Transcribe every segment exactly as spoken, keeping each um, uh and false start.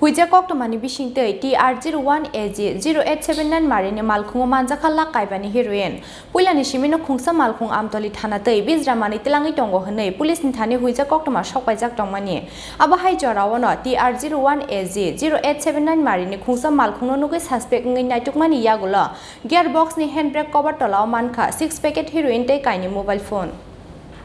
Huijak koktwmani bisingtwi T R zero one A G zero eight seven nine marini malkhungo manjakha lak kaibani heroin. Puilani simino khungsa malkhung Amtoli thana twi bijra manwi twlangwi tongo hwnwi pulisni thani huijak koktwma sokpaijak tongmani. Abo hai joraono T R zero one A G zero eight seven nine marini khungsa malkhungno nugwi suspect wngwi naitukmani yagulo gearbox ni handbrake cover tolao mankha six packet heroin tei kaini mobile phone.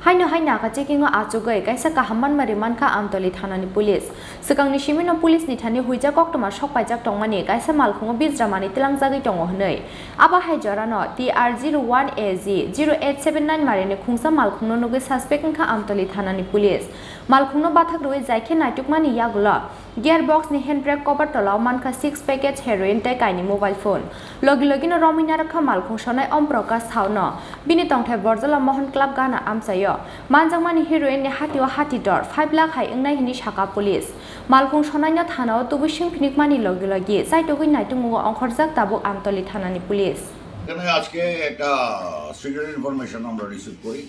Haino hai naga checking o achugwi kaisa kaham manma rimankha Amtoli thanani police. Swkangni simino police ni thani huijak koktwma sokpaijak tongmani kaisa malkhungo bijra manwi twlangjagwi tongo hwnwi. Abo hai jorano T R zero one A G zero eight seven nine marini khungsa malkhungno nugwi suspect wngkha Amtoli thanani police. Malkhungno bathak rwui jaikhe naitukmani yagulo gearbox ni handbrake cover tolao mankha six package heroin tei kaini mobile phone. Logi logino romwi narwkha malkhung sonai Om Prakash Saono. Bini tongthai Borjola Mohan Club gana amchaio. Manjakmani heroin ni hatio hati dor five lakh hai wngnai hwnwi sakha police. Malkhung sonaino thanao tubui sing phinikmani logi logi chaitugwi naitukmungo ongkhorjak tabuk Amtoli thanani police. এখানে আজকে একটা secret information আমরা রিসিভ করি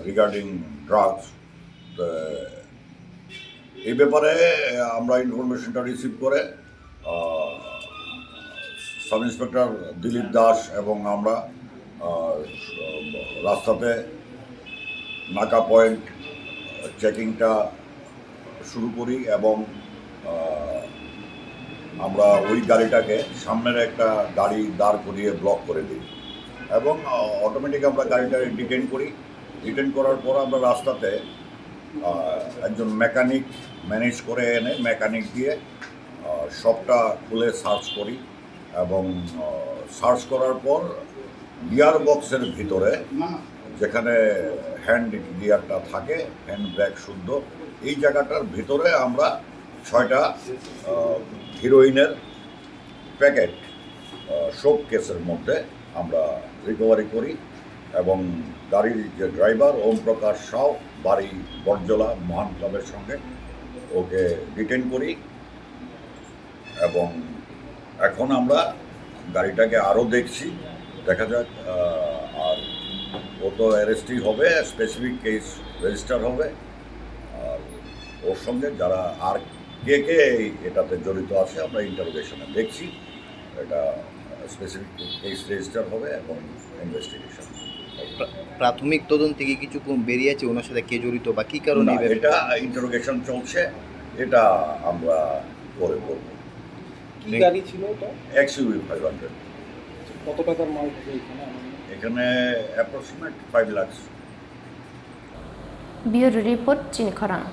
regarding drugs. এই ব্যাপারে আমরা ইনফরমেশনটা রিসিভ করে সাব ইন্সপেক্টর দিলীপ দাস এবং আমরা আহ, রাস্তাতে নাকা পয়েন্ট চেকিংটা শুরু করি এবং আহ, আমরা ওই গাড়িটাকে সামনের একটা গাড়ি দাঁড় করিয়ে ব্লক করে দিই এবং অটোমেটিক আমরা গাড়িটাকে ডিটেন করি। ডিটেন করার পর আমরা রাস্তাতে আহ, একজন মেকানিক ম্যানেজ করে এনে মেকানিক দিয়ে আহ, শপটা খুলে সার্চ করি এবং সার্চ করার পর গিয়ার বক্সের ভিতরে যেখানে হ্যান্ড গিয়ারটা থাকে, হ্যান্ড ব্রেক শুদ্ধ, এই জায়গাটার ভিতরে আমরা ছয়টা আহ, হিরোইনের প্যাকেট শোপ কেসের মধ্যে আমরা রিকভারি করি এবং গাড়ির যে ড্রাইভার ওম প্রকাশ সাউ, বাড়ি বটজলা, মহান ক্লাবের সঙ্গে, ওকে ডিটেন করি এবং এখন আমরা গাড়িটাকে আরও দেখছি, দেখা যাক। আহ, আর ও তো অ্যারেস্টই হবে, স্পেসিফিক কেস রেজিস্টার হবে। আর ওর সঙ্গে যারা আর কে কে এই এটাতে জড়িত আছে, আমরা ইন্টারোগেশনে দেখছি। এটা স্পেসিফিক কেস রেজিস্টার হবে এবং ইনভেস্টিগেশন। প্রা-, প্রাথমিক তদন্তে কি কিছু কোন বেরিয়ে আছে ওনার সাথে কে জড়িত বা কি কারণে না, এই ব্যাপারে? এটা ইন্টারোগেশন চলছে, এটা আমরা পরে বলবো। কি গাড়ি ছিল ওটা? XUV five hundred. কত টাকার মাল থাকে এখানে? এখানে approximate five lakhs. Bureau report, Chini Khorang.